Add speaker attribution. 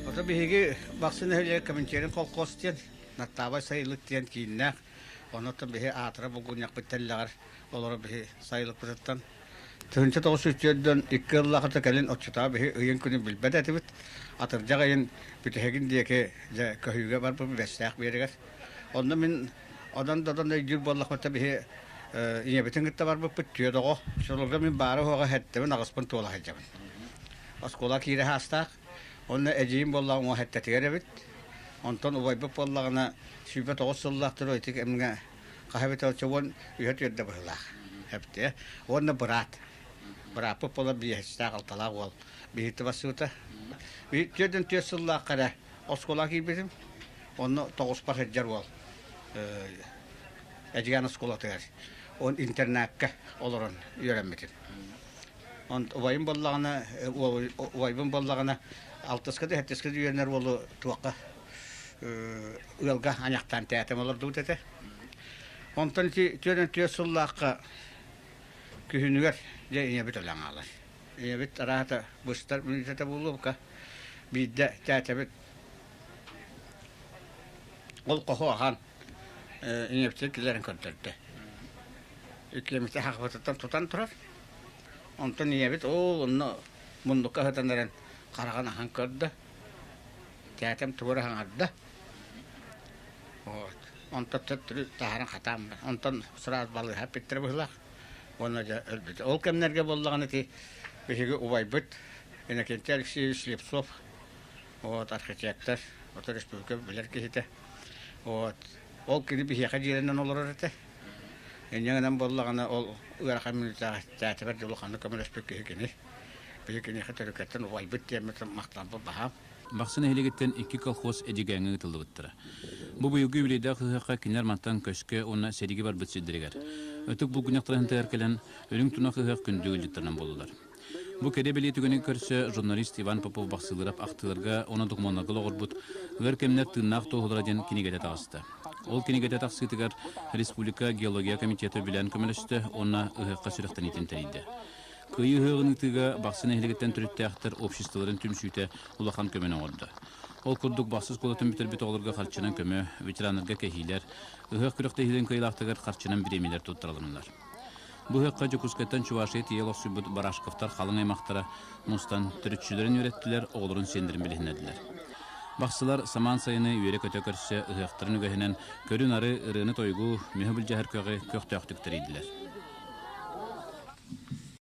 Speaker 1: Ото биһиги Бахсы нэһилиэгэ Коминтерн колхоз диэн, Наттаабай сайылык диэн кииннээх. Онон биһи аатыра булгунньахпыт тэллэҕэр олоро биһи сайылыкпытыттан 1942 ыллаахыта кэлин оччотооҕу биһи ыйын күнүн билбэт этибит. Атырдьах ыйын бүтэһигин диэки дьэ көһүүгэ барбыппыт Бэстээх биэригэр. Онно мин онон да өйдүүр буоллахпына биһи ийэбитин кытта барбыппыт түөрт оҕо. Соролорго мин баара-суоҕа сэттэбин аҕыспын туола сылдьабын. Оскуола киирэ саастаах. Онно эдьиийим буоллаҕа уҥа сэттэтигэр эбит. Онтон убайбыт буоллаҕына 29 сыллаах туру ити кэмҥэ хаһа эбитэ оччо уон үһэ түөрдэ быһыылаах. Эптиэ. Уонна быраат. Бырааппыт буолар биэстээх алталаах уол биһикти бассыбыта. Түөртэн түөрт сыллаахха эрэ оскуолаҕа киирбитим. Онно тоҕуспар сылдьар уол Эдьигээн оскуолатыгар он интернакка олорон үөрэммитим. Убайым буоллаҕына, убайбын буоллаҕына алтыска да сэттискэ да үөрэнэр уолу туохха ыалга аньахтаан тээтэм олордубут этэ. Онтон ити түөрт түөрт сыллаахха күһүнүгэр дьэ ийэбит өлөн хаалар. Ийэбит араата быстар мүнүүтэтэ буолуо бука. Биирдэ тээтэбит ол хоһу ахан ийэбитин киллэрэн көрдөрдө. Иккиэммитин хахпытыттан тутан турар. Онтон ийэбит ол онно муннукка сытан эрэн хараҕын аһан көрдө. Тээтэм тугу эрэ саҥарда. Вот. Онтон төттөрү таһааран хатаан Онтон сразу балыыһа эппиттэрэ быһыылаах. Уонна дьэ өлбүтэ. Ол кэмнэргэ буоллаҕына ити биһиги убайбыт Иннокентий Алексеевич Слепцов вот архитектор, вот республика билэр киһитэ. Вот. Ол кини биһиэхэ дьиэлэнэн олорор этэ. Инньэ гынан буоллаҕына ол ыарахан мүнүүтэҕэ тээтибэр дьэ улаханнык көмөлөспүт киһи кини. Биһи киниэхэ төрүкэттэн убайбыт диэммит махталбыт баһаам.
Speaker 2: Бахсы нэһилиэгиттэн икки колхоз Эдьигээҥҥэ ыытыллыбыттара. Бу быйылгы үбүлүөйдээх ыһыахха кинилэр мантан көскө уонна сэриигэ барбыт сирдэригэр Ытык Булгунньахтарыһынтыгар кэлэн Үрүҥ тунах ыһыах күндү ыалдьыттарынан буоллулар. Бу кэрэ-бэлиэ түгэни көрсө журналист Иван Попов-Бахсылырап ахтыыларга уонна докумуоннарга олоҕурбут «Ыар кэмнэр тыыннаах туоһулара» диэн кинигэтэ таҕыста. Ол кинигэтэ тахсыытыгар республика геология комитета үбүлээн көмөлөстө уонна ыһыахха сүрэхтэниитин тэрийдэ. Кыайыы ыһыаҕын ыытыыга Бахсы нэһилиэгиттэн төрүттээхтэр обществоларын түмсүүтэ улахан көмөнү оҥордо. Ол курдук Бахсы оскуолатын бүтэрбит оҕолорго харчынан көмө, ветераннарга кэһиилэр, ыһыах күрэхтэһиилэрин кыайыылаахтарыгар харчынан бириэмийэлэр туттарылыннылар. Бу ыһыахха Дьокуускайтан Чувашия тиийэ олохсуйбут Барашковтар халыҥ аймахтара мустан, төрүччүлэрин үөрэттилэр, оҕолорун сиэннэрин билиһиннэрдилэр. Бахсылар самаан сайыны үөрэ-көтө көрсө ыһыахтарын үгэһинэн көрү-нары, ырыаны-тойугу, мүһү былдьаһар көҕү көхтөөхтүк тэрийдилэр.